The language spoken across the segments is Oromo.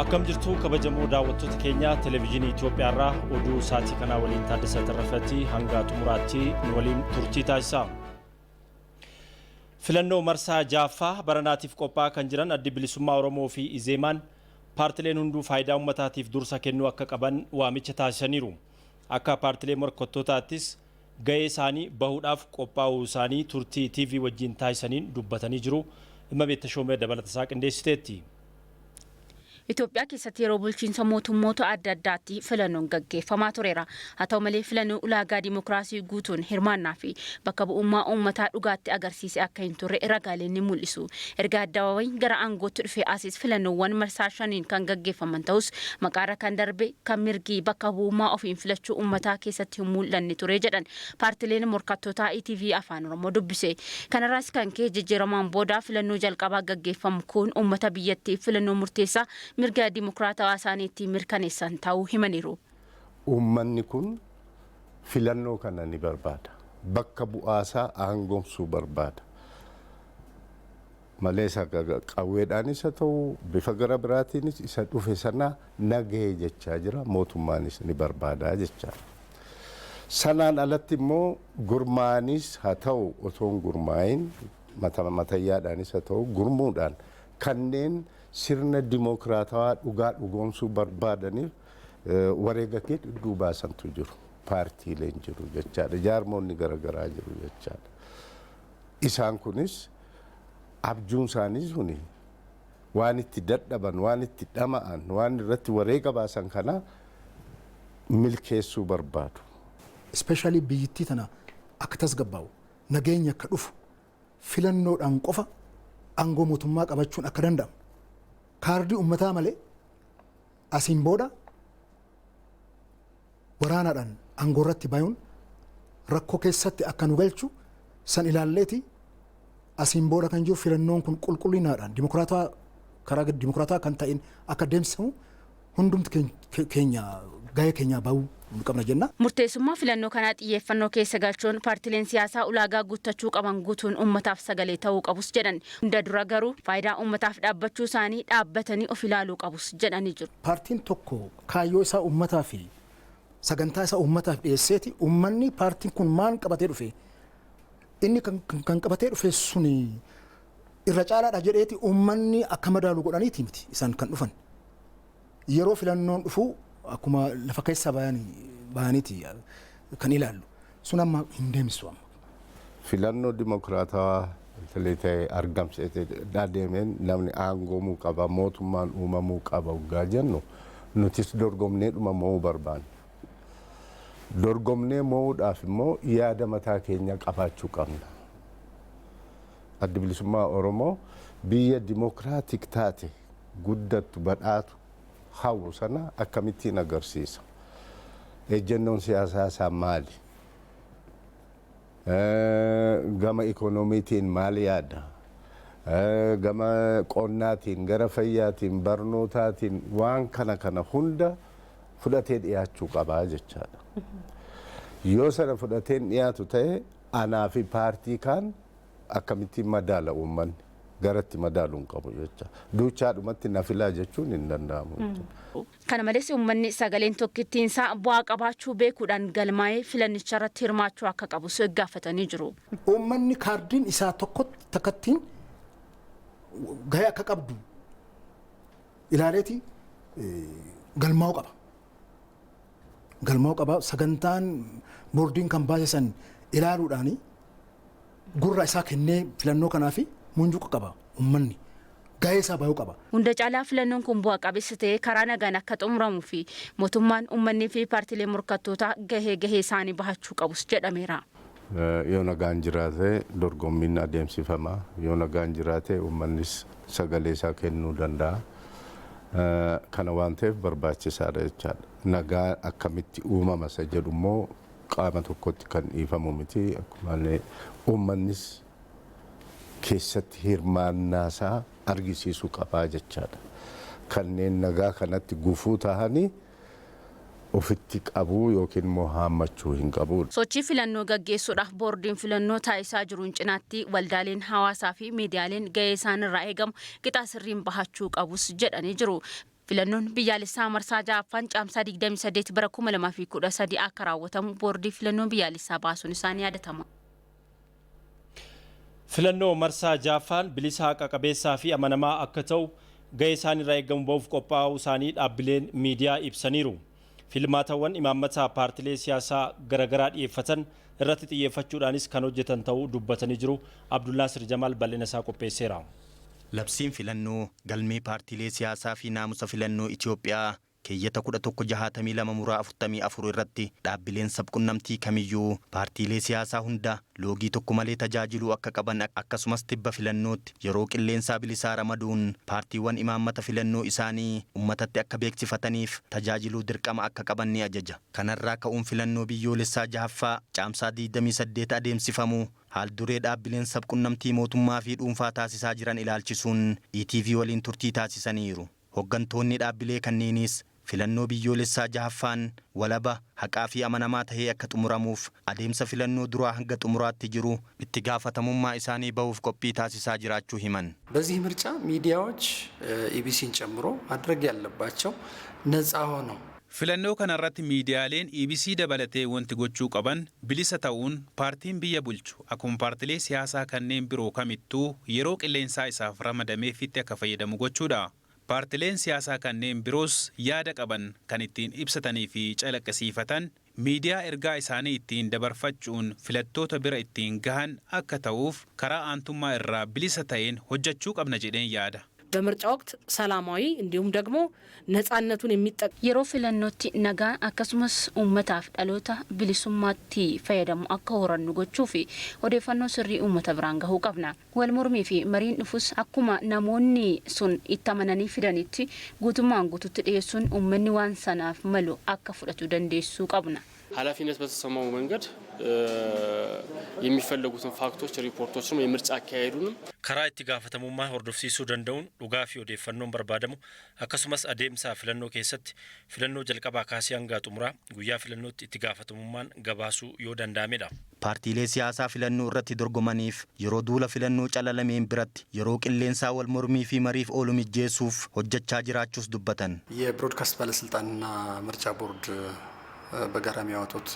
Akkam jirtu kabajamoo daawwattoota keenya Televezyiinii Itoophiyaarraa? Oduu sa'aatii kanaa waliin Taaddasaa Tarrafatti, hanga xumuraatti nu waliin turtii taasisaa. Filannoo marsaa ja'affaa baranaatiif qophaa'aa kan jiran Addi Bilisummaa Oromoo fi Izeemaan paartileen hunduu faayidaa uummataatiif dursa kennuu akka qaban waamicha taasisaniiru. Akka paartilee morkattootaattis gahee isaanii bahuudhaaf qophaa'uu isaanii turtii TV wajjin taasisaniin dubbatanii jiru. Immabeet Tashoomee dabalatasaa qindeessiteetti. Itoophiyaa keessatti yeroo bulchiinsa mootummoota adda addaatti filannoon gaggeeffamaa tureera. Haa ta'u malee, filannoo ulaagaa dimokiraasii guutuun hirmaannaa fi bakka bu'ummaa uummataa dhugaatti agarsiise akka hin turre ragaaleen ni mul'isu. Erga addabaabayiin gara aangootti dhufee asis filannoowwan marsaa shaniin kan gaggeeffaman ta'us, maqaarra kan darbe, kan mirgi bakka bu'ummaa ofiin filachuu uummataa keessatti hin mul'anne ture jedhan paartileen morkattootaa ETV Afaan Oromoo dubbise. Kanarraas kan ka'e, jijjiiramaan booda filannoo jalqabaa gaggeeffamu kun uummata biyyattiif filannoo murteessaa mirga dimokiraatawaa isaanii ittiin mirkaneessan ta'uu himaniiru. Uummanni kun filannoo kana ni barbaada. Bakka bu'aasaa aangomsuu barbaada. Malee isa qawweedhaanis haa ta'u, bifa gara biraatiinis isa dhufe sana nagahee jechaa jira, mootummaanis ni barbaada jechaadha. Sanaan alatti immoo gurmaa'anis haa ta'u otoo hin gurmaa'in, matayyaadhaanis haa ta'u gurmuudhaan, kanneen sirna dimokiraatawaa dhugaa dhugoomsuu barbaadaniif wareega hedduu baasantu jiru. Paartiileen jiru jechaadha. Jaarmoonni garaagaraa jiru jechaadha. Isaan kunis abjuun isaanii suni waan itti dadhaban, waan itti dhama'an, waan irratti wareega baasan kana milkeessuu barbaadu. Especially biyyittii tana akka tasgabbaa'u, nageenya akka dhufu, filannoodhaan qofa aangoo mootummaa qabachuun akka danda'amu, kaardii uummataa malee asiin booda waraanaadhaan aangoo irratti bayuun rakkoo keessatti akka nu galchu san ilaalleeti, asiin booda kan jiru filannoon kun qulqullinaadhaan dimokiraataa, karaa dimokiraataa kan ta'in akka deemsifamu hundumti keenya gahee keenya bahuu nu qabna jenna. Murteessummaa filannoo kanaa xiyyeeffannoo keessa galchuun paartileen siyaasaa ulaagaa guuttachuu qaban guutuun uummataaf sagalee ta'uu qabus jedhan. Hunda dura garuu faayidaa uummataaf dhaabbachuu isaanii dhaabbatanii of ilaaluu qabus jedhanii jiru. Paartiin tokko kaayyoo isaa uummataa fi sagantaa isaa uummataaf dhiyeesseeti, uummanni paartiin kun maal qabatee dhufe, inni kan qabatee dhufe suni irra caalaadha jedheeti uummanni akka madaalu godhaniiti miti isaan kan dhufan. Yeroo filannoon dhufu akkuma lafa keessaa bayaniiti kan ilaallu. Sun amma hin deemsisu amma. Filannoo dimokiraatawaa ta'e argamsiisee adeemeen namni aangoomuu qaba, mootummaan uumamuu qaba waggaa jennu, nutis dorgomnee dhuma mo'uu barbaanna. Dorgomnee mo'uudhaaf immoo yaada mataa keenya qabaachuu qabna. Addi Bilisummaa Oromoo biyya democratic taate, guddattu, badhaatu hawwu sana akkamittiin agarsiisa? Ejjennoon siyaasaa isaa maali? Gama ikoonomiitiin maal yaada? Gama qonnaatiin, gara fayyaatiin, barnootaatiin waan kana kana hunda fudhatee dhiyaachuu qabaa jechaadha. Yoo sana fudhateen dhiyaatu ta'e, anaa fi paartii kaan akkamittiin madaala uummanni? Garatti madaaluu hin qabu jecha. Duuchaadhumatti na filaa jechuun hin danda'amu. Kana malees, uummanni sagaleen tokkittiinsaa bu'aa qabaachuu beekuudhaan galmaa'ee filannicha irratti hirmaachuu akka qabus gaafatanii jiru. Uummanni kaardiin isaa tokko takkattiin gahee akka qabdu ilaaleeti galmaa'uu qaba. Galmaa'uu qaba. Sagantaan boordiin kan baase san ilaaluudhaani gurra isaa kennee filannoo kanaafi munjuqa qaba uummanni. Gahee isaa bahuu qaba. Hunda caalaa filannoon kun bu'a qabeessa ta'ee karaa nagaan akka xumuramuu fi mootummaan, uummanni fi paartiilee morkattootaa gahee gahee isaanii bahachuu qabus jedhameera. Yoo nagaan jiraate dorgommiin adeemsifama. Yoo nagaan jiraate uummannis sagalee isaa kennuu danda'a. Kana waan ta'eef barbaachisaadha jechaadha. Nagaa akkamitti uumama isa jedhu immoo qaama tokkotti kan dhiifamu miti. Akkuma uummannis keessatti hirmaannaasaa argisiisuu qabaa jechaadha. Kanneen nagaa kanatti gufuu tahanii ofitti qabuu yookiin immoo haammachuu hin qabu. Sochii filannoo gaggeessuudhaaf boordiin filannoo taasisaa jiruun cinaatti waldaaleen hawaasaa fi miidiyaaleen gahee isaan irraa eegamu qixa sirriin bahachuu qabus jedhanii jiru. Filannoon biyyaalessaa marsaa ja'affaan Caamsaa 28 bara 2013 akka raawwatamu boordii filannoo biyyaalessaa baasuun isaanii yaadatama. Filannoo marsaa ja'affaan bilisa, haqa qabeessaa fi amanamaa akka ta'u gahee isaan irraa eegamu ba'uuf qophaa'uu isaanii dhaabbileen miidiyaa ibsaniiru. Filmaatawwan imaammata paartilee siyaasaa garaagaraa dhiyeeffatan irratti xiyyeeffachuudhaanis kan hojjetan ta'uu dubbatanii jiru. Abdullaasir Jamaal bal'ina isaa qopheesseera. Labsiin filannoo, galmee paartiilee siyaasaa fi naamusa filannoo Itoophiyaa keeyyata 1162 muraa 44 irratti dhaabbileen sabqunnamtii kamiyyuu paartiilee siyaasaa hunda loogii tokko malee tajaajiluu akka qaban, akkasumas tibba filannootti yeroo qilleensaa bilisaa ramaduun paartiiwwan imaammata filannoo isaanii ummatatti akka beeksifataniif tajaajiluu dirqama akka qaban ni ajaja. Kanarraa ka'uun filannoo biyyoolessaa jahaffaa Caamsaa 28 adeemsifamu haal duree dhaabbileen sabqunnamtii mootummaa fi dhuunfaa taasisaa jiran ilaalchisuun ETV waliin turtii taasisaniiru. Hoggantoonni dhaabbilee kanneeniis filannoo biyyoolessaa jahaffaan walaba, haqaa fi amanamaa tahee akka xumuramuuf adeemsa filannoo duraa hanga xumuraatti jiru itti gaafatamummaa isaanii bahuuf qophii taasisaa jiraachuu himan. በዚህ ምርጫ ሚዲያዎች ኢቢሲን ጨምሮ ማድረግ ያለባቸው ነፃ ሆነው Filannoo kanarratti miidiyaaleen EBC dabalatee wanti gochuu qaban bilisa ta'uun paartiin biyya bulchu akkuma paartilee siyaasaa kanneen biroo kamittuu yeroo qilleensaa isaaf ramadameefitti akka fayyadamu gochuudha. Paartileen siyaasaa kanneen biroos yaada qaban kan ittiin ibsatanii fi calaqqisiifatan miidiyaa ergaa isaanii ittiin dabarfachuun filattoota bira ittiin gahan akka ta'uuf karaa aantummaa irraa bilisa ta'een hojjechuu qabna jedheen yaada. በምርጫ ወቅት ሰላማዊ እንዲሁም ደግሞ ነጻነቱን የሚጠ Yeroo filannootti nagaan akkasumas uummataaf dhaloota bilisummaatti fayyadamu akka horannu gochuu fi odeeffannoo sirrii uummata biraan gahuu qabna. Wal mormii fi mariin dhufus akkuma namoonni sun itti amananii fidanitti guutummaan guututti dhiyeessuun uummanni waan sanaaf malu akka fudhatu dandeessuu qabna. ኃላፊነት በተሰማው መንገድ የሚፈለጉትን ፋክቶች ሪፖርቶችንም የምርጫ አካሄዱንም Karaa itti gaafatamummaa hordofsiisuu danda'uun dhugaa fi odeeffannoon barbaadamu, akkasumas adeemsa filannoo keessatti filannoo jalqabaa kaasee hanga xumuraa guyyaa filannootti itti gaafatamummaan gabaasuu yoo danda'amedha. Paartiilee siyaasaa filannoo irratti dorgomaniif yeroo duula filannoo calalameen biratti yeroo qilleensaa wal mormii fi mariif oolu mijjeessuuf hojjechaa jiraachuus dubbatan. የብሮድካስት ባለስልጣንና ምርጫ ቦርድ በጋራ የሚያወጡት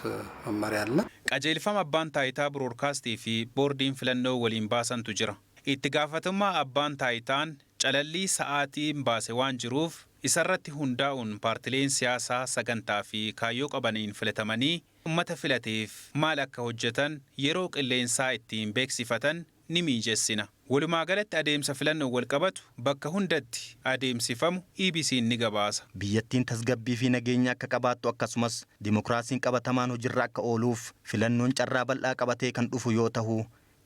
መመሪያ አለ። Qajeelfama abbaan taayitaa biroodkaastii fi boordiin filannoo waliin baasantu jira. Itti gaafatamummaa abbaan taayitaan calallii sa'aatiin baase waan jiruuf isarratti hundaa'uun paartileen siyaasaa sagantaa fi kaayyoo qabaniin filatamanii ummata filateef maal akka hojjetan yeroo qilleensaa ittiin beeksifatan ni miijessina. Walumaa galatti adeemsa filannoo wal qabatu bakka hundatti adeemsifamu EBC'n ni gabaasa. Biyyattiin tasgabbii fi nageenya akka qabaattu, akkasumas dimokiraasiin qabatamaan hojiirra akka ooluuf filannoon carraa bal'aa qabatee kan dhufu yoo ta'u,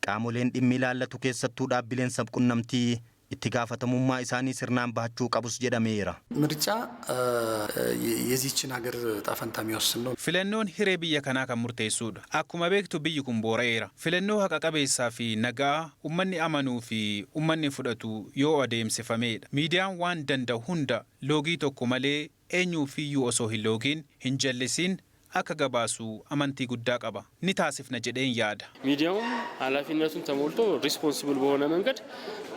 qaamoleen dhimmi ilaallatu keessattuu dhaabbileen sabqunnamtii itti gaafatamummaa isaanii sirnaan bahachuu qabus jedhameera. ምርጫ የዚህችን ሀገር ዕጣ ፈንታ የሚወስን ነው። Filannoon hiree biyya kanaa kan murteessuudha. Akkuma beektu biyyi kun boora'eera. Filannoo haqa qabeessaa fi nagaa ummanni amanuu fi ummanni fudhatu yoo adeemsifameedha. Miidiyaan waan danda'u hunda loogii tokko malee eenyuufiyyuu osoo hin loogiin, hin jallisiin akka gabaasu amantii guddaa qaba. Ni taasifna jedheen yaada. ሚዲያውም ኃላፊነቱን ተሞልቶ ሪስፖንሲብል በሆነ መንገድ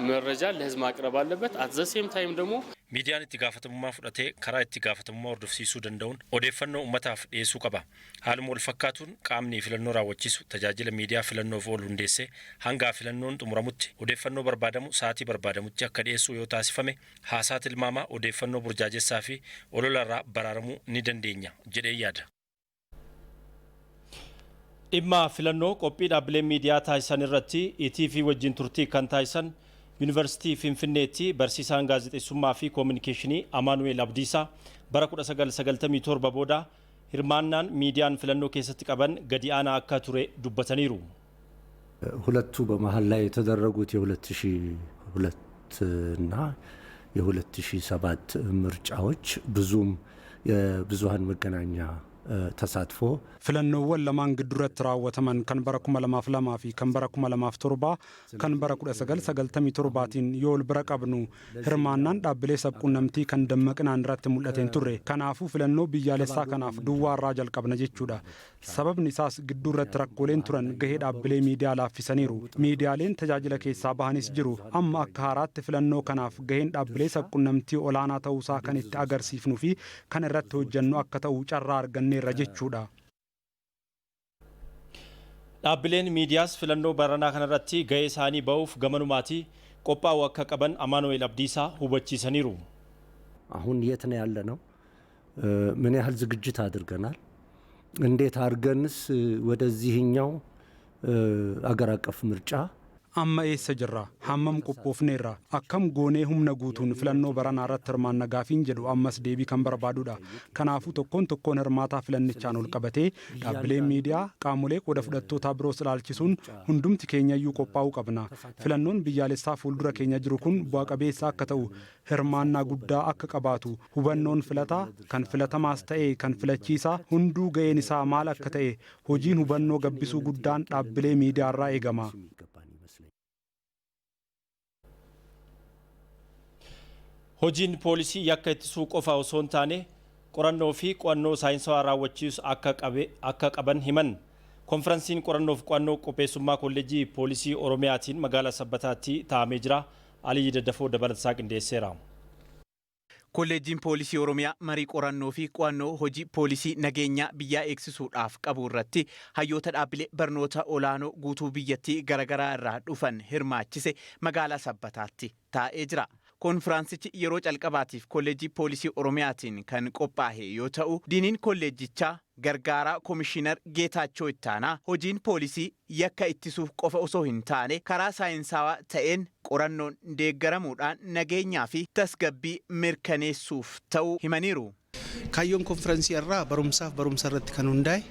መረጃ ለሕዝብ ማቅረብ አለበት። አት ዘ ሴም ታይም ደግሞ Miidiyaan itti gaafatamummaa fudhatee karaa itti gaafatamummaa hordofsiisuu danda'uun odeeffannoo uummataaf dhiyeessuu qaba. Haaluma wal fakkaatuun qaamni filannoo raawwachiisu tajaajila miidiyaa filannoof oolu hundeessee hanga filannoon xumuramutti odeeffannoo barbaadamu sa'aatii barbaadamutti akka dhiyeessu yoo taasifame, haasaa tilmaamaa, odeeffannoo burjaajessaa fi olola irraa baraaramuu ni dandeenya jedhee yaada. Dhimma filannoo qophii dhaabbileen miidiyaa taasisan irratti ETV wajjin turtii kan taasisan Yuunivarsiitii Finfinneetti barsiisaan gaazexeessummaa fi koominikeeshinii Amaanu'eel Abdiisaa bara 1997 booda hirmaannaan miidiyaan filannoo keessatti qaban gadi aanaa akka ture dubbataniiru. ሁለቱ በመሀል ላይ የተደረጉት የ2002 እና የ2007 ምርጫዎች ብዙም የብዙሀን መገናኛ ተሳትፎ Filannoowwan lamaan gidduuratti raawwataman kan bara 2002 fi kan bara 2007 kan bara 1997tiin yoo wal bira qabnu, hirmaannaan dhaabbilee sabquunnamtii kan dammaqinaan irratti mul'ateen turre. Kanaafuu filannoo biyyaalessaa kanaaf duwwaa irraa jalqabna jechuudha. Sababni isaas gidduu irratti rakkooleen turan gahee dhaabbilee miidiyaa laaffisaniiru. Miidiyaaleen tajaajila keessaa bahanis jiru. Amma akka haaraatti filannoo kanaaf gaheen dhaabbilee sabquunnamtii olaanaa ta'uusaa kan itti agarsiifnuu fi kan irratti hojjennu akka ta'u carraa arganneerra jechuudha. Dhaabbileen miidiyaas filannoo baranaa kanarratti gahee isaanii ba'uuf gamanumaatti qophaa'uu akka qaban Amaanu'eel Abdiisaa hubachiisaniiru. አሁን የት ነው ያለነው? ምን ያህል ዝግጅት አድርገናል? እንዴት አድርገንስ ወደዚህኛው አገር አቀፍ ምርጫ Amma eessa jirra? Hammam qophoofneerra? Akkam goonee humna guutuun filannoo baranaa irratti hirmaanna gaafiin jedhu ammas deebii kan barbaadudha. Kanaafuu tokkoon tokkoon hirmaataa filannichaan ol qabatee dhaabbileen miidiyaa, qaamolee qooda fudhattootaa biroos ilaalchisuun hundumti keenyayyuu qophaa'uu qabna. Filannoon biyyaalessaa fuuldura keenya jiru kun bu'a qabeessa akka ta'u, hirmaannaa guddaa akka qabaatu, hubannoon filataa kan filatamaas ta'e kan filachiisaa hunduu ga'een isaa maal akka ta'e hojiin hubannoo gabbisuu guddaan dhaabbilee miidiyaa irraa eegama. Hojiin poolisii yakka ittisuu qofa osoo hin taane qorannoo fi qo'annoo saayinsawaa raawwachiisu akka qaban himan. Konferansiin qorannoo fi qo'annoo qopheessummaa Kolleejjii Poolisii Oromiyaatiin magaalaa Sabbataatti taa'amee jira. Aliyyi Daddafoo dabalataa qindeesseera. Kolleejjiin Poolisii Oromiyaa marii qorannoo fi qo'annoo hojii poolisii nageenya biyyaa eegsisuudhaaf qabu irratti hayyoota dhaabbilee barnoota olaanoo guutuu biyyattii garaagaraa irraa dhufan hirmaachise magaalaa Sabbataatti taa'ee jira. Konfiraansichi yeroo calqabaatiif Kolleejjii Poolisii Oromiyaatiin kan qophaa'e yoo ta'u, diiniin kolleejjichaa gargaaraa Komishiinar Geetaachoo Ittaanaa hojiin poolisii yakka ittisuuf qofa osoo hin taane karaa saayinsaawaa ta'een qorannoon deeggaramuudhaan nageenyaa fi tasgabbii mirkaneessuuf ta'uu himaniiru. Kaayyoon konfiraansii irraa barumsaaf barumsa irratti kan hundaa'e,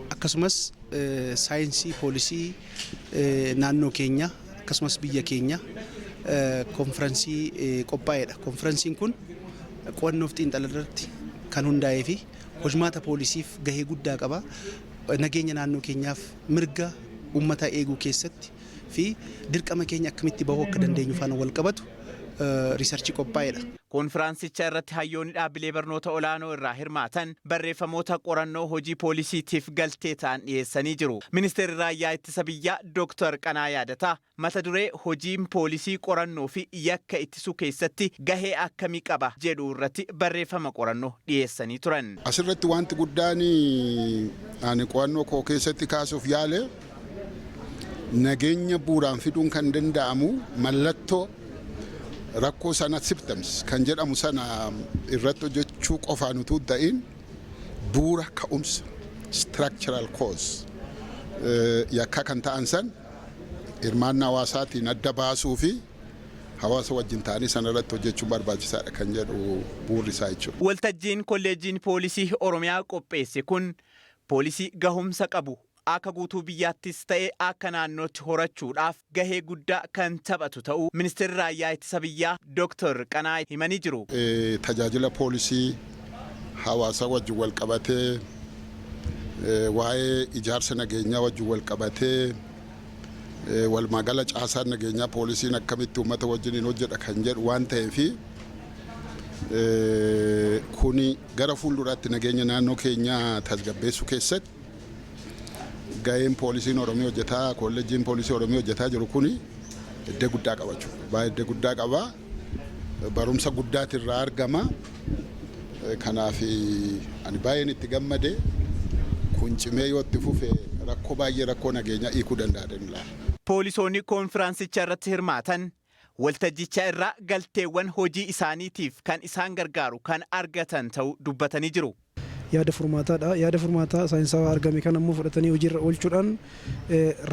akkasumas saayinsii poolisii naannoo keenya akkasumas biyya keenya konfiraansii qophaa'edha. Konfiraansiin kun qo'annoof xiinxala irratti kan hundaa'ee fi hojmaata poolisiif gahee guddaa qaba. Nageenya naannoo keenyaaf, mirga uummataa eeguu keessatti fi dirqama keenya akkamitti bahuu akka dandeenyu faana wal qabatu research qophaa'edha. Konfiraansicha irratti hayyoonni dhaabbilee barnoota olaanoo irraa hirmaatan barreeffamoota qorannoo hojii poolisiitiif galtee ta'an dhiyeessanii jiru. Ministeerri Raayyaa Ittisa Biyyaa Dooktar Qanaa Yaadataa mata duree "Hojiin poolisii qorannoo fi yakka ittisuu keessatti gahee akkamii qaba?" jedhu irratti barreeffama qorannoo dhiyeessanii turan. Asirratti wanti guddaan ani qo'annoo koo keessatti kaasuuf yaale, nageenya bu'uuraan fiduun kan danda'amu mallattoo rakkoo sana, symptoms kan jedhamu sana irratti hojjechuu qofaan utuu ta'in, bu'uura ka'umsa, structural cause yakka kan ta'an san hirmaannaa hawaasaatiin adda baasuu fi hawaasa wajjin ta'anii sana irratti hojjechuun barbaachisaadha kan jedhu bu'uurri isaa jechuudha. Waltajjiin Kolleejjiin Poolisii Oromiyaa qopheesse kun poolisii gahumsa qabu akka guutuu biyyaattis ta'e akka naannootti horachuudhaaf gahee guddaa kan taphatu ta'uu Ministeerri Raayyaa Ittisa Biyyaa Dooktar Qanaa himanii jiru. Tajaajila poolisii hawaasa wajjin wal qabatee, waa'ee ijaarsa nageenyaa wajjin wal qabatee, walumaa gala caasaan nageenyaa poolisiin akkamitti uummata wajjin hojjedha kan jedhu waan ta'eefi, kuni gara fuulduraatti nageenya naannoo keenyaa tasgabbeessuu keessatti gaheen poolisiin Oromiyaa hojjetaa, Kolleejjiin Poolisii Oromiyaa hojjetaa jiru kuni iddoo guddaa qaba jechuudha. Baay'ee iddoo guddaa qaba. Barumsa guddaatu irraa argama. Kanaaf ani baay'een itti gammade. Kun cimee yoo itti fufe rakkoo baay'ee, rakkoo nageenyaa hiikuu danda'a ilaala. Poolisoonni koonfiraansicha irratti hirmaatan waltajjicha irraa galteewwan hojii isaaniitiif kan isaan gargaaru kan argatan ta'uu dubbatanii jiru. Yaada furmaataadha. Yaada furmaataa saayinsawaa argame kan ammoo fudhatanii hojiirra oolchuudhaan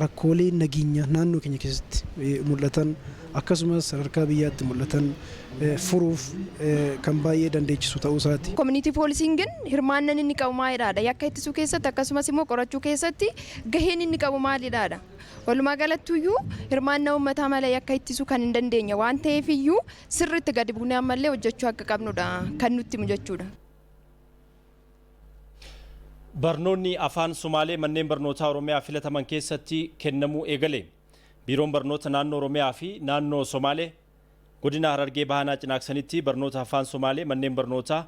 rakkoolee nageenya naannoo keenya keessatti mul'atan akkasumas sadarkaa biyyaatti mul'atan furuuf kan baay'ee dandeechisu ta'uu isaati. Community policingin hirmaannaan inni qabu maalidha? Yakka ittisuu keessatti akkasumas immoo qorachuu keessatti gaheen inni qabu maalidha? Walumaa galattuyyuu hirmaannaa uummataa malee yakka ittisuu kan hin dandeenye waan ta'eef iyyuu sirriitti gadi buunee ammallee hojjechuu akka qabnudha kan nutti himu jechuudha. Barnoonni afaan Sumaalee manneen barnootaa Oromiyaa filataman keessatti kennamuu eegale. Biiroon barnoota naannoo Oromiyaa fi naannoo Somaalee godina Harargee Bahaa Cinaaksanitti barnoota afaan Somaalee manneen barnootaa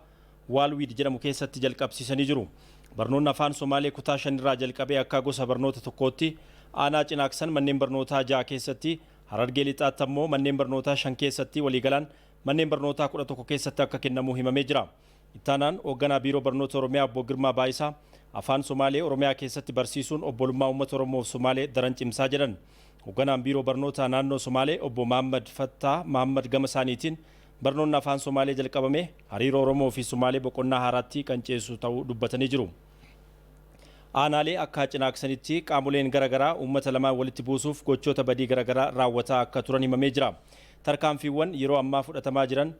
Waalwiid jedhamu keessatti jalqabsiisanii jiru. Barnoonni afaan Somaalee kutaa shanirraa jalqabee akka gosa barnoota tokkootti aanaa Cinaaksan manneen barnootaa 6 keessatti, Harargee Lixaatti ammoo manneen barnootaa 5 keessatti, waliigalaan manneen barnootaa 11 keessatti akka kennamu himamee jira. Ittaanaan hoogganaa Biiroo Barnoota Oromiyaa Obbo Girmaa Baayisaa afaan Somaalee Oromiyaa keessatti barsiisuun obbolummaa uummata Oromoo fi Somaalee daran cimsaa jedhan. Hoogganaan Biiroo Barnoota Naannoo Somaalee Obbo Mahaammad Fattaa Mahaammad gama isaaniitiin barnoonni afaan Somaalee jalqabame hariiroo Oromoo fi Somaalee boqonnaa haaraatti kan ceessu ta'uu dubbatanii jiru. Aanaalee akka Cinaaksanitti qaamoleen garaagaraa uummata lamaan walitti buusuuf gochoota badii garaagaraa raawwataa akka turan himamee jira. Tarkaanfiiwwan yeroo ammaa fudhatamaa jiran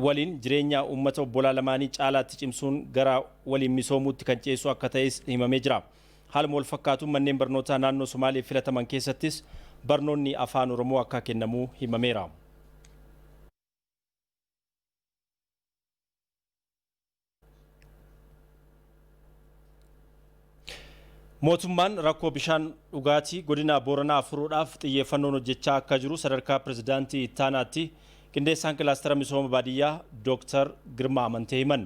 waliin jireenya uummata obbolaa lamaanii caalaatti cimsuun gara waliin misoomuutti kan ceessu akka ta'es himamee jira. Haaluma wal fakkaatuun manneen barnootaa naannoo Somaalee filataman keessattis barnoonni afaan Oromoo akka kennamu himameera. Mootummaan rakkoo bishaan dhugaatii godina Booranaa furuudhaaf xiyyeeffannoon hojjechaa akka jiru sadarkaa pirezidaantii ittaanaatti qindeessaan kilaastara misooma baadiyyaa Dooktar Girmaa Amantee himan.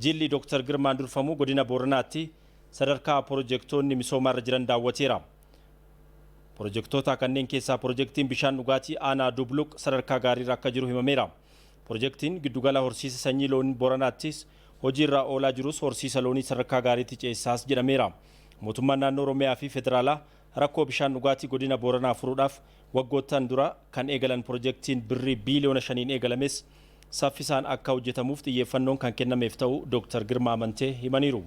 Jilli Dooktar Girmaan durfamu godina Booranaatti sadarkaa pirojektoonni misoomaarra jiran daawwateera. Pirojektoota kanneen keessaa pirojektiin bishaan dhugaatii aanaa Dubluq sadarkaa gaariirra akka jiru himameera. Pirojektiin giddugala horsiisa sanyii loonii Booranaattis hojiirra oolaa jirus horsiisa loonii sadarkaa gaariitti ceessaas jedhameera. Mootummaan naannoo Oromiyaa fi federaalaa rakkoo bishaan dhugaatii godina Booranaa furuudhaaf waggoottan dura kan eegalan pirojektiin birrii biiliyoona 5n eegalames saffisaan akka hojjetamuuf xiyyeeffannoon kan kennameef ta'uu Dooktar Girmaa Amantee himaniiru.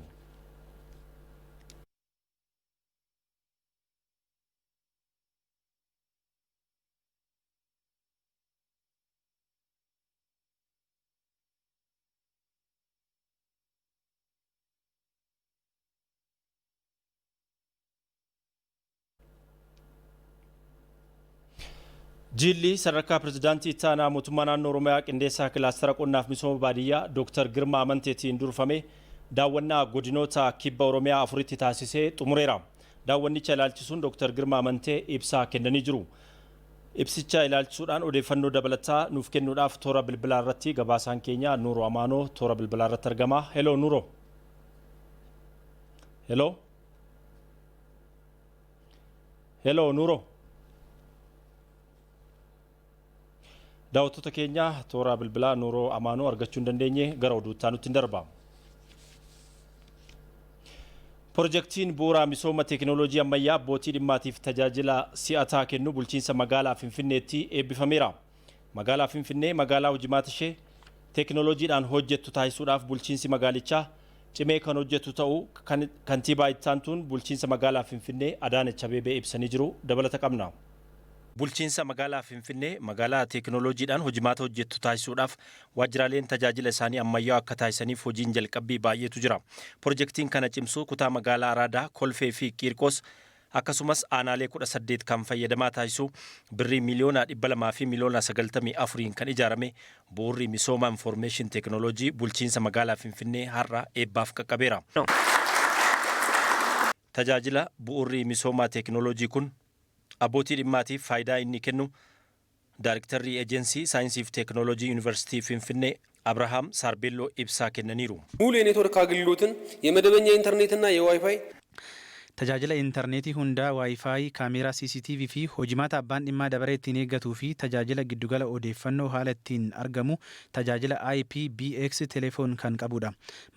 Jilli sadarkaa pirezidaantii ittaanaa mootummaa naannoo Oromiyaa qindeessaa kilaastara qonnaaf misooma baadiyyaa Dooktar Girmaa Amanteetiin durfame daawwannaa godinoota kibba Oromiyaa afuritti taasisee xumureera. Daawwannicha ilaalchisuun Dooktar Girmaa Amantee ibsaa kennanii jiru. Ibsicha ilaalchisuudhaan odeeffannoo dabalataa nuuf kennuudhaaf toora bilbilaa irratti gabaasaan keenya Nuuroo Amaanoo toora bilbilaa irratti argama. Heloo Nuuroo. Heloo. Heloo Nuuroo. Daawwattoota keenya, toora bilbilaa Nuuroo Amaanoo argachuu hin dandeenye, gara oduuttaa nutti hin darba. Pirojektiin bu'uura misooma teekinooloojii ammayyaa abbootii dhimmaatiif tajaajila si'ataa kennu bulchiinsa magaalaa Finfinneetti eebbifameera. Magaalaa Finfinnee magaalaa hojimaata ishee teekinooloojiidhaan hojjettu taasisuudhaaf bulchiinsi magaalichaa cimee kan hojjetu ta'uu kantiibaa ittaantuun bulchiinsa magaalaa Finfinnee Adaanech Abeebee ibsanii jiru. Dabalata qabna. Bulchiinsa magaalaa Finfinnee magaalaa teekinooloojiidhaan hojimaata hojjettu taasisuudhaaf waajjiraaleen tajaajila isaanii ammayyaa akka taasisaniif hojiin jalqabbii baay'eetu jira. Pirojektiin kana cimsu kutaa magaalaa Araadaa, Kolfee fi Qiirqos akkasumas aanaalee 18 kan fayyadamaa taasisu birrii miiliyoona 200 fi miiliyoona 94n kan ijaarame bu'uurri misooma infoormeeshin teekinooloojii bulchiinsa magaalaa Finfinnee har'a eebbaaf qaqqabeera. Tajaajila bu'uurri misooma teekinooloojii kun abbootii dhimmaatiif faayidaa inni kennu Daariktarri Ejensii Saayinsii fi Teekinooloojii Yuunivarsiitii Finfinnee Abrahaam Saarbeelloo ibsaa kennaniiru. ሙሉ የኔትወርክ አገልግሎትን የመደበኛ ኢንተርኔትና የዋይፋይ Tajaajila intarneetii hundaa, waayifaayii, kaameeraa CCTV fi hojimaata abbaan dhimmaa dabaree ittiin eeggatuu fi tajaajila giddugala odeeffannoo haala ittiin argamu, tajaajila IPBX telefoon kan qabudha.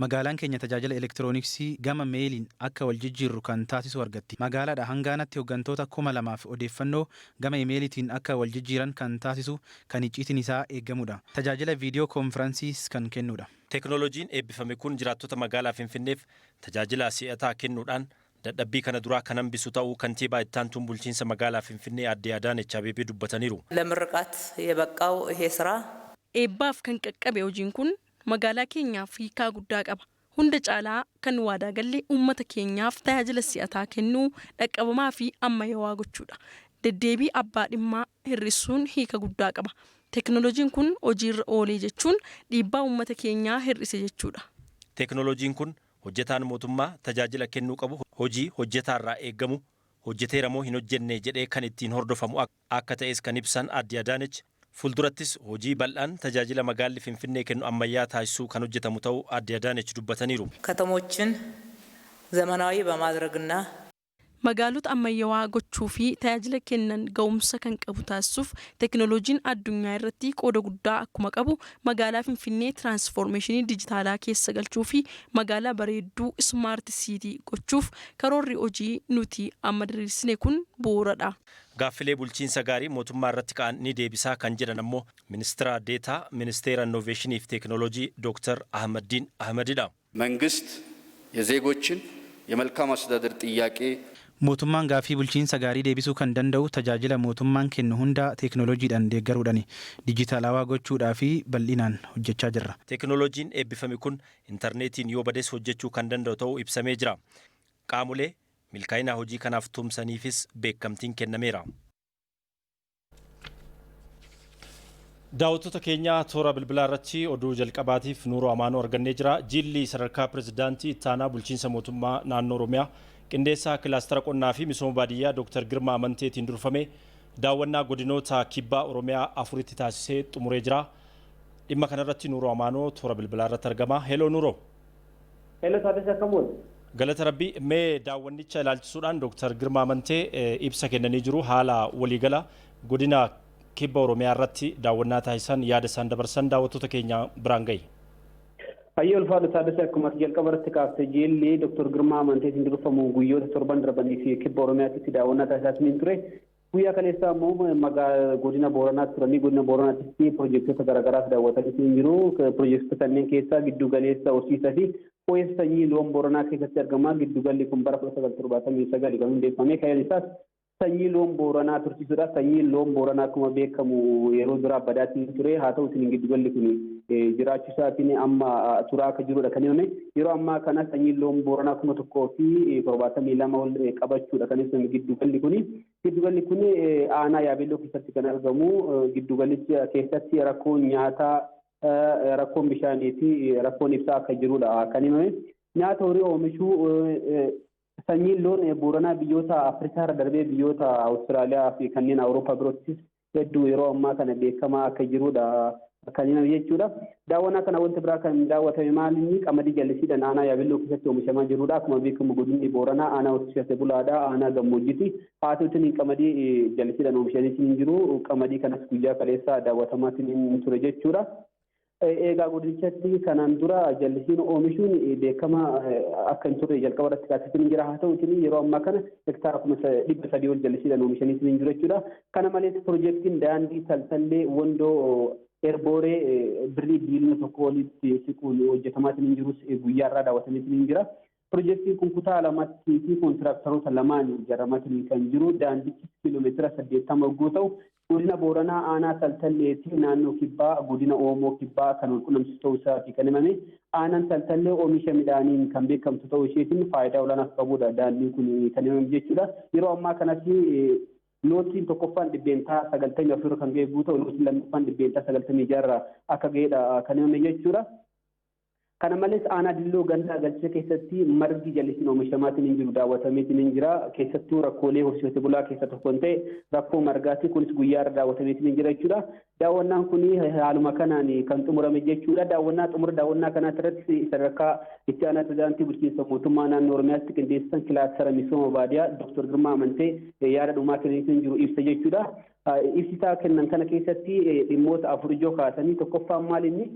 Magaalaan keenya tajaajila elektirooniksii gama meeliin akka wal jijjiirru kan taasisu argatti. Magaalaadha hangaanatti hooggantoota 2000f odeeffannoo gama imeeliitiin akka wal jijjiiran kan taasisu kan icciitiin isaa eegamudha. Tajaajila viidiyoo koonfiransiis kan kennudha. Teekinooloojiin eebbifame kun jiraattota magaalaa Finfinneef tajaajila si'ataa kennuudhaan dadhabbii kana duraa kan hambisu ta'uu kantiibaa ittaantuun bulchiinsa magaalaa Finfinnee aadde Adaanech Abeebee dubbataniiru. ለምርቃት የበቃው ይሄ ስራ Eebbaaf kan qaqqabe hojiin kun magaalaa keenyaaf hiikaa guddaa qaba. Hunda caalaa kan waadaa galle uummata keenyaaf tajaajila si'ataa kennuu, dhaqqabamaa fi ammayyaawaa gochuudha. Deddeebii abbaa dhimmaa hir'isuun hiika guddaa qaba. Teekinooloojiin kun hojiirra oolee jechuun dhiibbaa uummata keenyaa hir'ise jechuudha. Teekinooloojiin kun hojjetaan mootummaa tajaajila kennuu qabu hojii hojjetaarraa eeggamu hojjeteera moo hin hojjenne jedhee kan ittiin hordofamu akka ta'es kan ibsan Aadde Adaanech, fuuldurattis hojii bal'aan tajaajila magaalli Finfinnee kennu ammayyaa taasisuu kan hojjetamu ta'uu Aadde Adaanech dubbataniiru. ከተሞችን ዘመናዊ በማድረግና Magaalota ammayyaawaa gochuu fi tajaajila kennan ga'umsa kan qabu taasisuuf teekinooloojiin addunyaa irratti qooda guddaa akkuma qabu, magaalaa Finfinnee tiraansfoormeeshinii dijitaalaa keessa galchuu fi magaalaa bareedduu smart city gochuuf karoorri hojii nuti amma diriirsine kun bu'uuradha. Gaaffilee bulchiinsa gaarii mootummaa irratti ka'an ni deebisaa kan jedhan ammoo ministeera deetaa ministeera innoveeshinii fi teekinooloojii Dooktar Ahmaddiin Ahmadidha. መንግስት የዜጎችን የመልካም አስተዳደር ጥያቄ Mootummaan gaaffii bulchiinsa gaarii deebisuu kan danda'u tajaajila mootummaan kennu hunda teekinooloojiidhaan deeggaruudhaan dijitaalawaa gochuudhaa fi bal'inaan hojjechaa jirra. Teekinooloojiin eebbifame kun intarneetiin yoo bades hojjechuu kan danda'u ta'uu ibsamee jira. Qaamolee milkaa'ina hojii kanaaf tumsaniifis beekamtiin kennameera. Daawwattoota keenya, toora bilbilaa irratti oduu jalqabaatiif Nuuroo Amaanoo argannee jira. Jilli sadarkaa pirezidaantii ittaanaa bulchiinsa mootummaa naannoo Oromiyaa, qindeessaa kilaastara qonnaa fi misooma baadiyyaa Dr. Girmaa Amanteetiin durfame daawwannaa godinoota kibbaa Oromiyaa afuritti taasisee xumuree jira. Dhimma kanarratti Nuuroo Amaanoo toora bilbilaa irratti argama. Heloo Nuuroo. Heloo Taaddasaa, akkam oolte? Galata Rabbii. Mee daawwannicha ilaalchisuudhaan Dr. Girmaa Amantee ibsa kennanii jiru. Haala waliigala godina kibba Oromiyaa irratti daawwannaa taasisan, yaada isaan dabarsan daawwattoota keenya biraan gahi. Hayyoo, ulfaadhu Taaddasaa. Akkuma jalqaba irratti kaafte, jilli Dr. Girmaa Amanteetiin durfamu guyyoota 7 darbanii fi kibba Oromiyaatti daawwannaa taasisaa ture. Guyyaa kaleessaa immoo magaalaa godina Booranaatti turanii, godina Booranaatti piroojektota garaagaraas daawwatanii jiru. Piroojektota kanneen keessaa giddu galeessa horsiisaa fi fooyyessa sanyii loon Booranaa keessatti argama. Giddu galli kun bara 1979 kan hundeeffame. Kaayyoon isaas sanyii loon Booranaa tursiisuudha. Sanyiin loon Booranaa akkuma beekamu yeroo duraa badaatiin ture. Haa ta'utiin giddu galli kun jiraachuu isaatiin amma turaa akka jirudha kan himame. Yeroo ammaa kana sanyiin loon Booranaa 1072 ol qabachuudha kan ibsame giddu galli kun. Giddu galli kun aanaa Yaabelloo keessatti kan argamu. Giddu galicha keessatti rakkoon nyaataa, rakkoon bishaanii fi rakkoon ibsaa akka jirudha kan himame. Nyaata horii oomishuu, sanyiin loon Booranaa biyyoota Afrikaa irra darbee biyyoota Awustiraaliyaa fi kanneen Awurooppaa biroottis hedduu yeroo ammaa kana beekamaa akka jirudha kan himame jechuudha. Daawwannaa kana wanti biraa kan daawwatame maali? Qamadii jallisiidhaan aanaa Yaabelloo keessatti oomishamaa jirudha. Akkuma beekamu godinni Booranaa aanaa horsiisee bulaadha. Aanaa gammoojjiiti. Haa ta'utiin qamadii jallisiidhaan oomishanii hin jiru. Qamadii kanas guyyaa kaleessaa daawwatamaatiin ture jechuudha. Egaa godinichatti kanaan dura jallisiin oomishuun beekama akka hin turre jalqaba irratti kaasee jira. Haa ta'utiin yeroo ammaa kana hektaara 300,000 ol jallisiidhaan oomishanii hin jiru jechuudha. Kana malees piroojeektiin daandii Taltallee Wondoo Erbooree birrii biiliyoona 1 olitti siquun hojjetamaatiin hin jirus guyyaa irraa daawwatamaatiin hin jira. Piroojeektiin kun kutaa lamatti fi kontiraaktaroota lamaan ijaaramaatiin kan jiru, daandichi kiiloomeetira 80 yogguu ta'u, godina Booranaa aanaa Taltallee fi naannoo kibbaa godina Oomoo Kibbaa kan wal qunnamsiisu ta'uu isaati kan himame. Aanaan Taltallee oomisha midhaaniin kan beekamtu ta'uu isheetiin faayidaa olaanaa qabudha daandiin kun kan himame jechuudha. Yeroo ammaa kanatti lootiin tokkoffaan 94% kan ga'e ta'u, lootiin lammaffaan 96% akka ga'edha kan himame jechuudha. Kana malees aanaa Dilloo ganda Galchee keessatti margi jallisiin oomishamaatiin hin jiru daawwatameetiin hin jira. Keessattuu rakkoolee horsiisee bulaa keessaa tokko kan ta'e rakkoo margaati. Kunis guyyaa irra daawwatameetiin hin jira jechuudha. Daawwannaan kun haaluma kanaan kan xumurame jechuudha. Daawwannaa xumura daawwannaa kanaatti irratti sadarkaa itti aanaa pirezidaantii bulchiinsa mootummaa naannoo Oromiyaatti qindeessan kilaastara misooma baadiyyaa Dr. Girmaa Amantee yaada dhumaa kennaniitiin hin jiru ibsa jechuudha. Ibsitaa kennan kana keessatti dhimmoota afur ijoo kaasanii, tokkoffaan maal inni,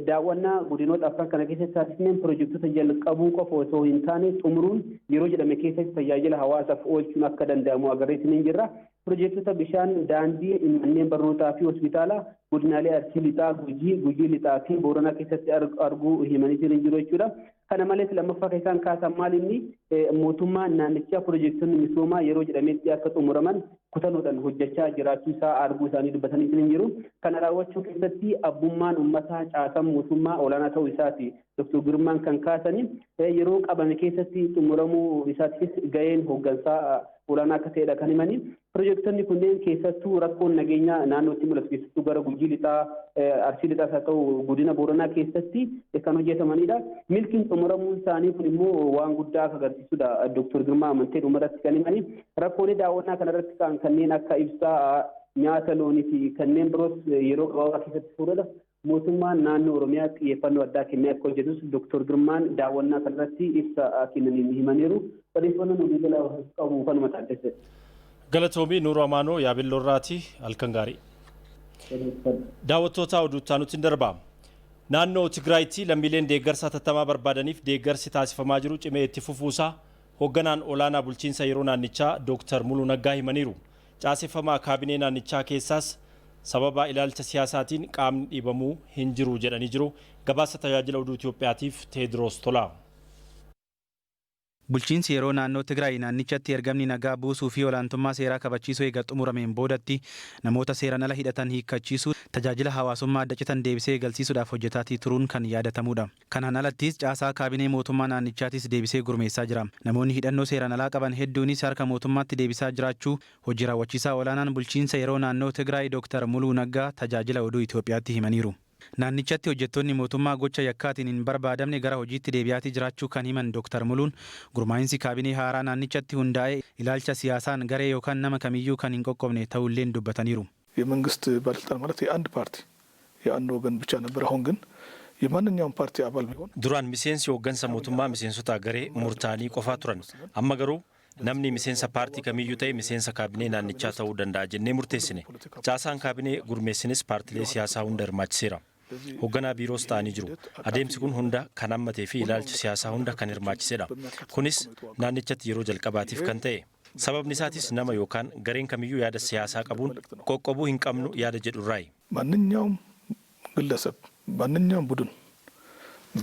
daawwannaa godinoota afran kana keessatti taasisneen piroojektota jalqabuu qofa osoo hin taane xumuruun yeroo jedhame keessatti tajaajila hawaasaaf oolchuun akka danda'amu agarreetiin hin jirra. Piroojektota bishaan, daandii, manneen barnootaa fi hospitaala godinaalee Arsii Lixaa, Gujii, Gujii Lixaa fi Booranaa keessatti arguu himaniitiin hin jiru jechuudha. Kana malees lammaffaa kan isaan kaasan maal inni, mootummaan naannichaa piroojektonni misoomaa yeroo jedhametti akka xumuraman kutannoodhaan hojjechaa jiraachuu isaa arguu isaanii dubbatanii hin jiru. Kana raawwachuu keessatti abbummaan uummataa, caasaan mootummaa olaanaa ta'uu isaati Dr. Girmaan kan kaasanii. Yeroo qabame keessatti xumuramuu isaatiifis gaheen hooggansaa Olaanaa akka ta'edha kan himanii. Piroojektonni kunneen keessattuu rakkoon nageenyaa naannootti mul'atu, keessattuu gara Gujii Lixaa, Arsii Lixaas haa ta'u godina Booranaa keessatti kan hojjetamanidha. Milkiin xumuramuun isaanii kun immoo waan guddaa akka agarsiisudha. Dooktar Girmaa Amantee dhumarratti kan himanii. Rakkoolee daawwannaa kanarratti kan kanneen akka ibsaa, nyaata loonii fi kanneen biroos yeroo gabaabaa keessatti furuudha. Mootummaan naannoo Oromiyaa xiyyeeffannoo addaa kennee akka hojjetus Dooktar Girmaan daawwannaa kanarratti ibsa kennaniin himaniiru. Odeeffannoon waliigala qabu kanuma Taaddasee. Galatoomii Nuuruu Amaanoo Yaabelloorraati, halkan gaarii. Daawwattoota, oduutti nutti darba. Naannoo Tigraayitti lammiileen deeggarsa hatattamaa barbaadaniif deeggarsi taasifamaa jiru cimee itti fufuusaa hoogganaan olaanaa bulchiinsa yeroo naannichaa Dooktar Muluu Naggaa himaniiru. Caaseffamaa kaabinee naannichaa keessaas sababa ilaalcha siyaasaatiin qaamni dhiibamuu hin jiru jedhanii jiru. Gabaasa tajaajila oduu Itoophiyaatiif Teediroos Tolaa. Bulchiinsi yeroo naannoo Tigraay naannichatti ergamni nagaa buusuu fi olaantummaa seeraa kabachiisuu eega xumurameen boodatti namoota seeraan ala hidhatan hiikkachiisuu, tajaajila hawaasummaa adda citan deebisee eegalsiisuudhaaf hojjetaatii turuun kan yaadatamudha. Kanaan alattis caasaa kaabinee mootummaa naannichaatis deebisee gurmeessaa jira. Namoonni hidhannoo seeraan alaa qaban hedduunis harka mootummaatti deebisaa jiraachuu hojii raawwachiisaa olaanaan bulchiinsa yeroo naannoo Tigraay Dooktar Muluu Naggaa tajaajila oduu Itoophiyaatti himaniiru. Naannichatti hojjettoonni mootummaa gocha yakkaatiin hin barbaadamne gara hojiitti deebi'aatii jiraachuu kan himan Dooktar Muluun, gurmaa'insi kaabinee haaraa naannichatti hundaa'e ilaalcha siyaasaan garee yookaan nama kamiyyuu kan hin qoqqobne ta'uulleen dubbataniiru. የመንግስት ባለስልጣን ማለት የአንድ ፓርቲ የአንድ ወገን ብቻ ነበር። አሁን ግን የማንኛውም ፓርቲ አባል ቢሆን Duraan miseensi hooggansa mootummaa miseensota garee murtaanii qofaa turan. Amma garuu namni miseensa paartii kamiyyuu ta'e miseensa kaabinee naannichaa ta'uu danda'a jennee murteessine. Caasaan kaabinee gurmeessinis paartilee siyaasaa hunda hirmaachiseera. Hoogganaa biiroos ta'anii jiru. Adeemsi kun hunda kan hammatee fi ilaalcha siyaasaa hunda kan hirmaachisedha. Kunis naannichatti yeroo jalqabaatiif kan ta'e. Sababni isaatis nama yookaan gareen kamiyyuu yaada siyaasaa qabuun qoqqobuu hin qabnu yaada jedhurraayi. ማንኛውም ግለሰብ ማንኛውም ቡድን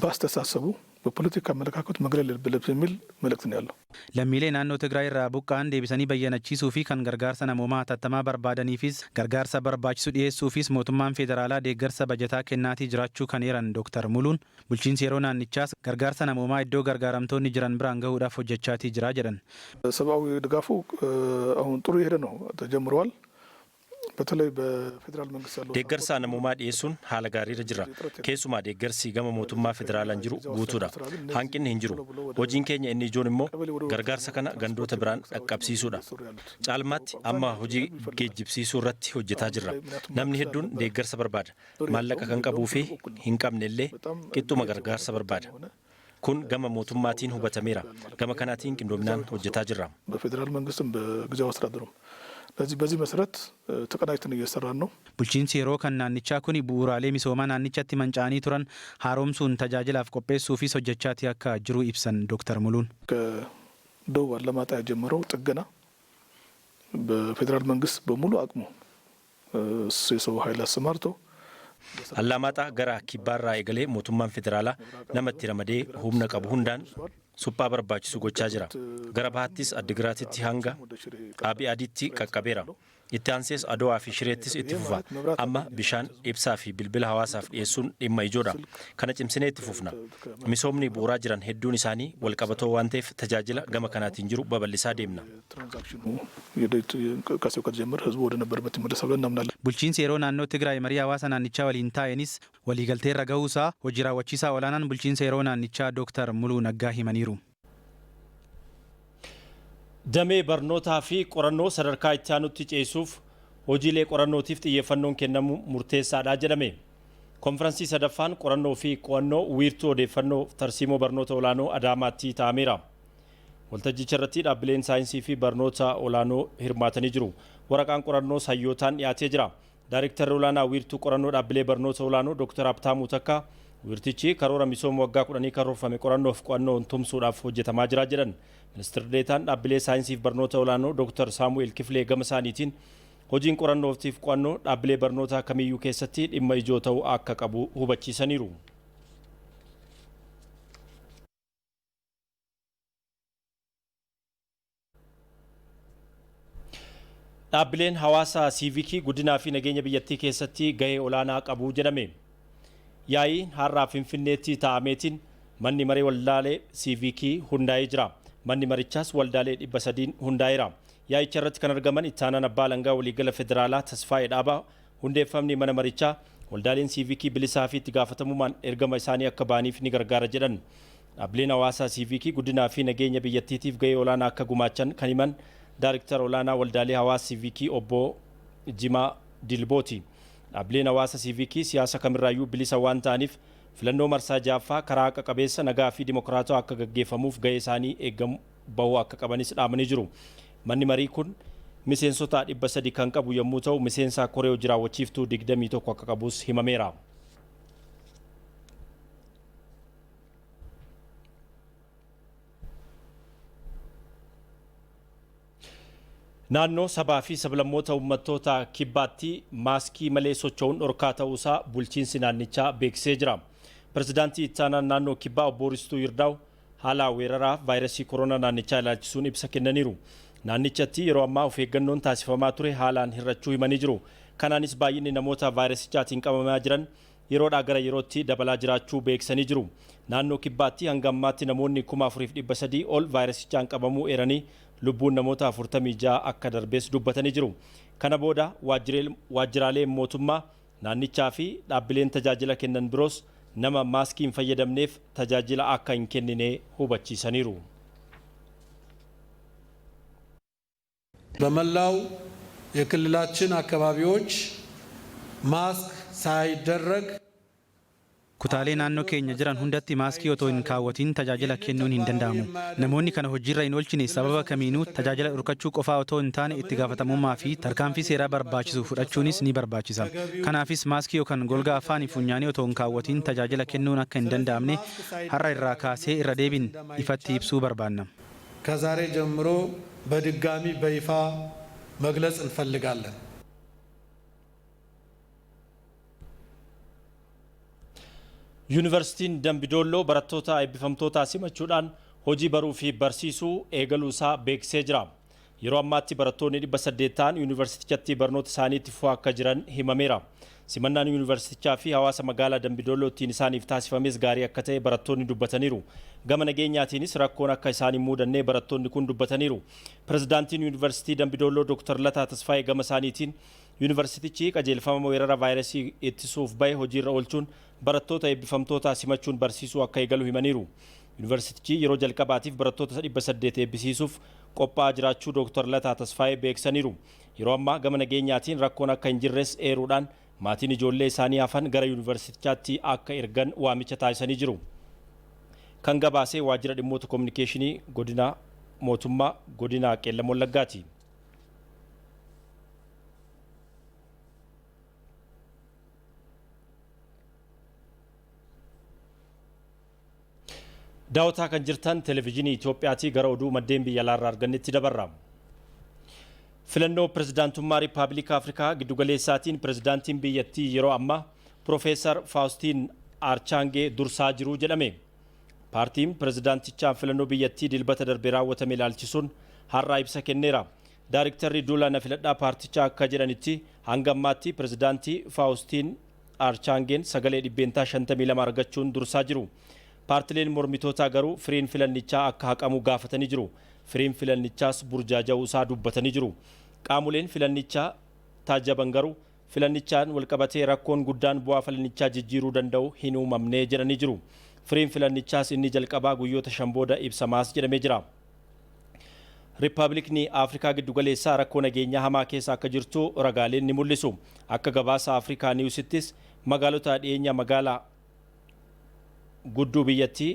ባስተሳሰቡ በፖለቲካ አመለካከቱ መግለል የለብንም የሚል መልእክት ነው ያለው። Lammiilee naannoo Tigraay irraa buqqa'an deebisanii bayyanachiisuu fi kan gargaarsa namoomaa hatattamaa barbaadaniifis gargaarsa barbaachisu dhiyeessuufis mootummaan federaalaa deeggarsa bajataa kennaatii jiraachuu kan eeran Dooktar Muluun, bulchiinsi yeroo naannichaas gargaarsa namoomaa iddoo gargaaramtoonni jiran biraan gahuudhaaf hojjechaatii jira jedhan. ሰብአዊ ድጋፉ አሁን ጥሩ የሄደ ነው፣ ተጀምረዋል። በተለይ በፌዴራል መንግስት ያለው Deeggarsa namoomaa dhiyeessuun haala gaariirra jira. Keessumaa deeggarsi gama mootummaa federaalaan jiru guutuudha. Hanqinni hin jiru. Hojiin keenya inni ijoon immoo gargaarsa kana gandoota biraan dhaqqabsiisuudha. Caalmaatti amma hojii geejjibsiisuu irratti hojjetaa jirra. Namni hedduun deeggarsa barbaada. Maallaqa kan qabuu fi hin qabne illee qixxuma gargaarsa barbaada. Kun gama mootummaatiin hubatameera. Gama kanaatiin qindoominaan hojjetaa jirra. በፌዴራል መንግስትም በጊዜያዊ አስተዳደሩም በዚህ በዚህ መሰረት ተቀናጅተን እየሰራን ነው። Bulchiinsi yeroo kan naannichaa kun bu'uuraalee misoomaa naannichatti manca'anii turan haaromsuun tajaajilaaf qopheessuufis hojjechaatii akka jiru ibsan Dooktar Muluun. ከደቡብ አላማጣ የጀመረው ጥገና በፌዴራል መንግስት በሙሉ አቅሙ የሰው ኃይል አሰማርቶ Allamaaxaa gara kibbaarraa eegalee mootummaan federaalaa namatti ramadee humna qabu hundaan suphaa barbaachisu gochaa jira. Gara bahattis Addigiraatitti hanga Abii Adiitti qaqqabeera. Itti aansees Adowaa fi Shireettis itti fufa. Amma bishaan, ibsaa fi bilbila hawaasaaf dhiyeessuun dhimma ijoodha. Kana cimsinee itti fufna. Misoomni bu'uuraa jiran hedduun isaanii walqabatoo waan ta'eef tajaajila gama kanaatiin jiru babal'isaa deemna. ትራንዛክሽኑ እንቅስቃሴው ከተጀመረ ህዝቡ ወደ ነበረበት ይመለሳል ብለን እናምናለን። Bulchiinsi yeroo naannoo Tigraay marii hawaasa naannichaa waliin taa'eenis waliigalteerra gahuusaa hojii raawwachiisaa olaanaan bulchiinsa yeroo naannichaa Dooktar Muluu Naggaa himaniiru. Damee barnootaa fi qorannoo sadarkaa itti aanutti ceesisuuf hojiilee qorannootiif xiyyeeffannoon kennamu murteessaadha jedhame. Konferansii sadaffaan qorannoo fi qo'annoo wiirtuu odeeffannoo tarsiimoo barnoota olaanoo Adaamaatti taa'ameera. Waltajjicha irratti dhaabbileen saayinsii fi barnoota olaanoo hirmaatanii jiru. Waraqaan qorannoo hayyootaan dhiyaatee jira. Daayrektarri olaanaa wiirtuu qorannoo dhaabbilee barnoota olaanoo Dr. Habtaamuu Takkaa wiirtichi karoora misooma waggaa 10 karoorfame qorannoof qo'annoon tumsuudhaaf hojjetamaa jira jedhan. Ministeerri deetaan dhaabbilee saayinsii fi barnoota olaanoo Dr. Saamu'eel Kifilee gama isaaniitiin hojiin qorannootiif qo'annoo dhaabbilee barnootaa kamiyyuu keessatti dhimma ijoo ta'uu akka qabu hubachiisaniiru. Dhaabbileen hawaasa siivikii guddinaa fi nageenya biyyattii keessatti gahee olaanaa qabu jedhame. Yaa'iin har'aa Finfinneetti taa'ameetiin manni maree waldaalee siivikii hundaa'ee jira. Manni marichaas waldaalee 300n hundaa'eera. Yaa'icha irratti kan argaman ittaanaan abbaa alangaa waliigala federaalaa Tasfaayee Dhaabaa hundeeffamni mana marichaa waldaaleen siivikii bilisaa fi itti gaafatamummaan ergama isaanii akka ba'aniif ni gargaara jedhan. Dhaabbileen hawaasaa siivikii guddinaa fi nageenya biyyattiitiif gahee olaanaa akka gumaachan kan himan Daariktara olaanaa waldaalee hawaasa siivikii obbo Jimaa Dilbooti. Dhaabbileen hawaasa siivikii siyaasa kamirraayyuu bilisa waan ta'aniif filannoo marsaa ja'affaa karaa haqa qabeessa nagaa fi dimokiraatawaa akka gaggeeffamuuf gahee isaanii eegamu bahuu akka qabanis dhaamanii jiru. Manni marii kun miseensota 300 kan qabu yommuu ta'u miseensa koree hojii raawwachiiftuu 21 akka qabus himameera. Naannoo sabaa fi sablammoota uummattoota kibbaatti maaskii malee socho'uun dhorkaa ta'uusaa bulchiinsi naannichaa beeksisee jira. Pirezidaantii ittaanaan naannoo kibbaa obbo Ristuu Yirdaaw haala weeraraa vaayirasii koronaa naannichaa ilaalchisuun ibsa kennaniiru. Naannichatti yeroo ammaa of eeggannoon taasifamaa ture haalaan hir'achuu himanii jiru. Kanaanis baay'inni namoota vaayirasichaatiin qabamaa jiran yeroodhaa gara yerootti dabalaa jiraachuu beeksisanii jiru. Naannoo kibbaatti hanga ammaatti namoonni 4,300 ol vaayirasichaan qabamuu eeranii lubbuun namoota 46 akka darbees dubbatanii jiru. Kana booda waajjiraaleen mootummaa naannichaa fi dhaabbileen tajaajila kennan biroos nama maaskii hin fayyadamneef tajaajila akka hin kennine hubachiisaniiru. በመላው የክልላችን አካባቢዎች ማስክ ሳይደረግ Kutaalee naannoo keenya jiran hundatti maaskii otoo hin kaawwatiin tajaajila kennuun hin danda'amu. Namoonni kana hojiirra hin oolchine sababa kamiinuu tajaajila dhorkachuu qofaa otoo hin taane itti gaafatamummaa fi tarkaanfii seeraa barbaachisu fudhachuunis ni barbaachisa. Kanaafis maaskii yookaan golgaa afaanii funyaanii otoo hin kaawwatiin tajaajila kennuun akka hin danda'amne har'a irraa kaasee irra deebiin ifatti ibsuu barbaanna. ከዛሬ ጀምሮ በድጋሚ በይፋ መግለጽ እንፈልጋለን። Yuunivarsiitiin Dambidolloo barattoota eebbifamtootaa simachuudhaan hojii baruu fi barsiisuu eegaluu isaa beeksisee jira. Yeroo ammaatti barattoonni 800 ta'an yuunivarsiitichatti barnoota isaanii itti fufaa akka jiran himameera. Simannaan yuunivarsiitichaa fi hawaasa magaalaa Dambidolloo ittiin isaaniif taasifames gaarii akka ta'e barattoonni dubbataniiru. Gama nageenyaatiinis rakkoon akka isaan hin mudanne barattoonni kun dubbataniiru. Pirezidaantiin Yuunivarsiitii Dambidolloo Dr. Lataa Tasfaayee gama isaaniitiin yuunivarsiitichi qajeelfama weerara vaayirasii ittisuuf bahe hojiirra oolchuun barattoota eebbifamtootaa simachuun barsiisuu akka eegalu himaniiru. Yuunivarsiitichi yeroo jalqabaatiif barattoota 800 eebbisiisuuf qophaa'aa jiraachuu Dr. Lataa Tasfaayee beeksisaniiru. Yeroo ammaa gama nageenyaatiin rakkoon akka hin jirres eeruudhaan maatiin ijoollee isaanii hafan gara yuunivarsiitichaatti akka ergan waamicha taasisanii jiru. Kan gabaasee waajjira dhimmoota kominikeeshinii godina mootummaa godina Qeellam Wallaggaati. Daawwataa kan jirtan televezyiinii Itiyoophiyaatii gara oduu maddeen biyya alaarraa argannetti dabarra. Filannoo pirezidaantummaa Riippaabilika Afrikaa giddugaleessaatiin pirezidaantiin biyyattii yeroo ammaa Piroofeesar Faawustiin Archaangee dursaa jiru jedhame. Paartiin pirezidaantichaan filannoo biyyattii dilbata darbe raawwatame ilaalchisuun har'aa ibsa kenneera. Daariktarri duula na filadhaa paartichaa akka jedhanitti hanga ammaatti pirezidaantii Faawustiin Archaangeen sagalee 52% argachuun dursaa jiru. Paartileen mormitootaa garuu firiin filannichaa akka haqamu gaafatanii jiru. Firiin filannichaas burjaaja'uu isaa dubbatanii jiru. Qaamoleen filannichaa taajjaban garuu filannichaan walqabatee rakkoon guddaan bu'aa filannichaa jijjiiruu danda'u hin uumamne jedhanii jiru. Firiin filannichaas inni jalqabaa guyyoota 5 booda ibsamaas jedhamee jira. Riippaabilikni Afrikaa giddugaleessaa rakkoo nageenyaa hamaa keessa akka jirtu ragaaleen ni mul'isu. Akka gabaasa Afrikaa Niwusittis magaalota dhiyeenya magaalaa gudduu biyyattii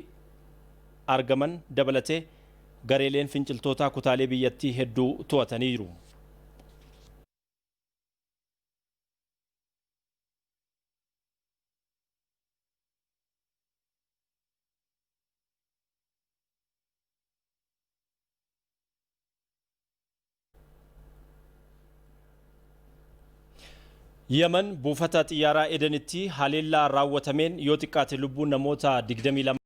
argaman dabalatee gareeleen finciltootaa kutaalee biyyattii hedduu to'atanii jiru. Yemen buufata xiyyaaraa Edenitti haleellaa raawwatameen yoo xiqqaate lubbuun namoota 22